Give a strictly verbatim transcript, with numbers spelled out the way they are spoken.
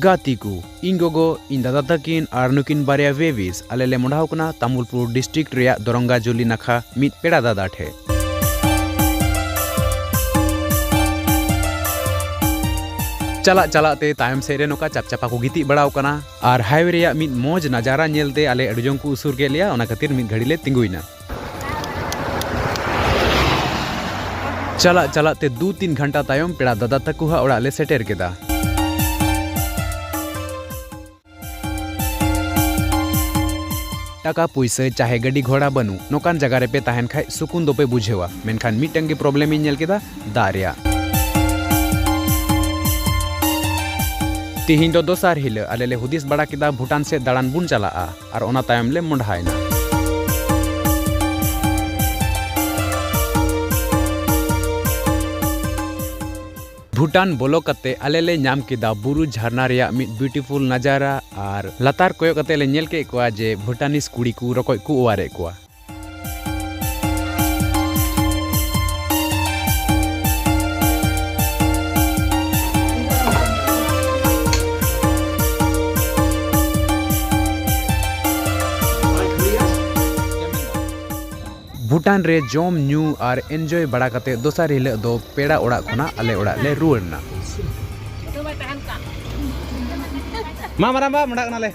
ᱜᱟᱛᱮ ᱠᱚ, ᱤᱧ ᱜᱚᱜᱚ, ᱤᱧ ᱫᱟᱫᱟ ᱛᱟᱹᱠᱤᱱ ᱟᱨ ᱱᱩᱠᱤᱱ ᱵᱟᱨᱭᱟ ᱵᱮᱵᱤᱥ, ᱟᱞᱮ ᱞᱮ ᱢᱚᱰᱷᱟᱣ ᱠᱟᱱᱟ ᱛᱟᱢᱩᱞᱯᱩᱨ ᱰᱤᱥᱴᱨᱤᱠᱴ ᱨᱮᱭᱟᱜ ᱫᱚᱨᱚᱝᱜᱟ ᱡᱩᱞᱤ ᱱᱟᱠᱷᱟ ᱢᱤᱫ ᱯᱮᱲᱟ ᱫᱟᱫᱟ ᱴᱷᱮᱡ᱾ ᱪᱟᱞᱟᱜ ᱪᱟᱞᱟᱜ ᱛᱮ ᱛᱟᱭᱚᱢ ᱥᱮᱫ ᱨᱮ ᱱᱚᱝᱠᱟ ᱪᱟᱯᱪᱟᱯᱟ ᱠᱚ ᱜᱤᱛᱤᱡ ᱵᱟᱲᱟᱣ ᱠᱟᱱᱟ ᱟᱨ ᱦᱟᱭᱣᱮ ᱨᱮᱭᱟᱜ ᱢᱤᱫ ᱢᱚᱡᱽ ᱱᱟᱡᱟᱨᱟ ᱧᱮᱞᱛᱮ ᱟᱞᱮ ᱟᱹᱰᱤ ᱡᱳᱨ ᱠᱚ ᱩᱥᱩᱨ ᱠᱮᱫ ᱞᱮᱭᱟ, ᱚᱱᱟ ᱠᱷᱟᱹᱛᱤᱨ ᱢᱤᱫ ᱜᱷᱟᱹᱲᱤ ᱞᱮ ᱛᱤᱸᱜᱩᱭᱮᱱᱟ᱾ ᱪᱟᱞᱟᱜ ᱪᱟᱞᱟᱜ ᱛᱮ ᱫᱩ ᱛᱤᱱ ᱜᱷᱟᱱᱴᱟ ᱛᱟᱭᱚᱢ ᱯᱮᱲᱟ ᱫᱟᱫᱟ ᱛᱟᱠᱚᱣᱟᱜ ᱚᱲᱟᱜ ᱞᱮ ᱥᱮᱴᱮᱨ ᱠᱮᱫᱟ᱾ ᱴᱟᱠᱟ ᱯᱩᱭᱥᱟᱹ ᱪᱟᱦᱮ ᱜᱟᱹᱰᱤ ᱜᱷᱚᱲᱟ ᱵᱟᱹᱱᱩᱜ ᱱᱚᱝᱠᱟᱱ ᱡᱟᱭᱜᱟ ᱨᱮᱯᱮ ᱛᱟᱦᱮᱱ ᱠᱷᱟᱡ ᱥᱩᱠᱩᱱ ᱫᱚᱯᱮ ᱵᱩᱡᱷᱟᱹᱣᱟ, ᱢᱮᱱᱠᱷᱟᱱ ᱢᱤᱫᱴᱟᱝ ᱜᱮ ᱯᱨᱚᱵᱞᱮᱢ ᱤᱧ ᱧᱮᱞ ᱠᱮᱫᱟ, ᱫᱟᱜ ᱨᱮᱭᱟᱜ᱾ ᱛᱤᱦᱤᱧ ᱫᱚ ᱫᱚᱥᱟᱨ ᱦᱤᱞᱟᱹᱜ ᱟᱞᱮ ᱞᱮ ᱦᱩᱫᱤᱥ ᱵᱟᱲᱟ ᱠᱮᱫᱟ ᱵᱷᱩᱴᱟᱱ ᱥᱮᱫ ᱫᱟᱬᱟᱱ ᱵᱚᱱ ᱪᱟᱞᱟᱜᱼᱟ᱾ ᱟᱨ ᱚᱱᱟ ᱛᱟᱭᱚᱢ ᱞᱮ ᱢᱚᱸᱰᱷᱟᱭᱮᱱᱟ᱾ ᱵᱷᱩᱴᱟᱱ ᱵᱚᱞᱚ ᱠᱟᱛᱮ ᱟᱞᱮ ᱞᱮ ᱧᱟᱢ ᱠᱮᱫᱟ ᱵᱩᱨᱩ ᱡᱷᱟᱨᱱᱟ ᱨᱮᱭᱟᱜ ᱢᱤᱫ beautiful ᱱᱟᱡᱟᱨᱟ ᱟᱨ ᱞᱟᱛᱟᱨ ᱠᱚᱭᱚᱜ ᱠᱟᱛᱮ ᱞᱮ ᱧᱮᱞ ᱠᱮᱫ ᱠᱚᱣᱟ ᱡᱮ ᱵᱷᱩᱴᱟᱱᱤᱡ ᱠᱩᱲᱤ ᱠᱚ ᱨᱚᱠᱚᱡ ᱠᱚ ᱚᱣᱟᱨᱮᱫ ᱠᱚᱣᱟ᱾ ᱵᱷᱩᱴᱟᱱ ᱨᱮ ᱡᱚᱢ ᱧᱩ ᱟᱨ enjoy ᱵᱟᱲᱟ ᱠᱟᱛᱮ ᱫᱚᱥᱟᱨ ᱦᱤᱞᱟᱹᱜ ᱫᱚ ᱯᱮᱲᱟ ᱚᱲᱟᱜ ᱠᱷᱚᱱᱟᱜ ᱟᱞᱮ ᱚᱲᱟᱜ ᱞᱮ ᱨᱩᱣᱟᱹᱲ ᱮᱱᱟ᱾ ᱢᱟ ᱢᱟᱨᱟᱝᱵᱟ, ᱢᱚᱸᱰᱷᱟᱜ ᱠᱟᱱᱟᱞᱮ᱾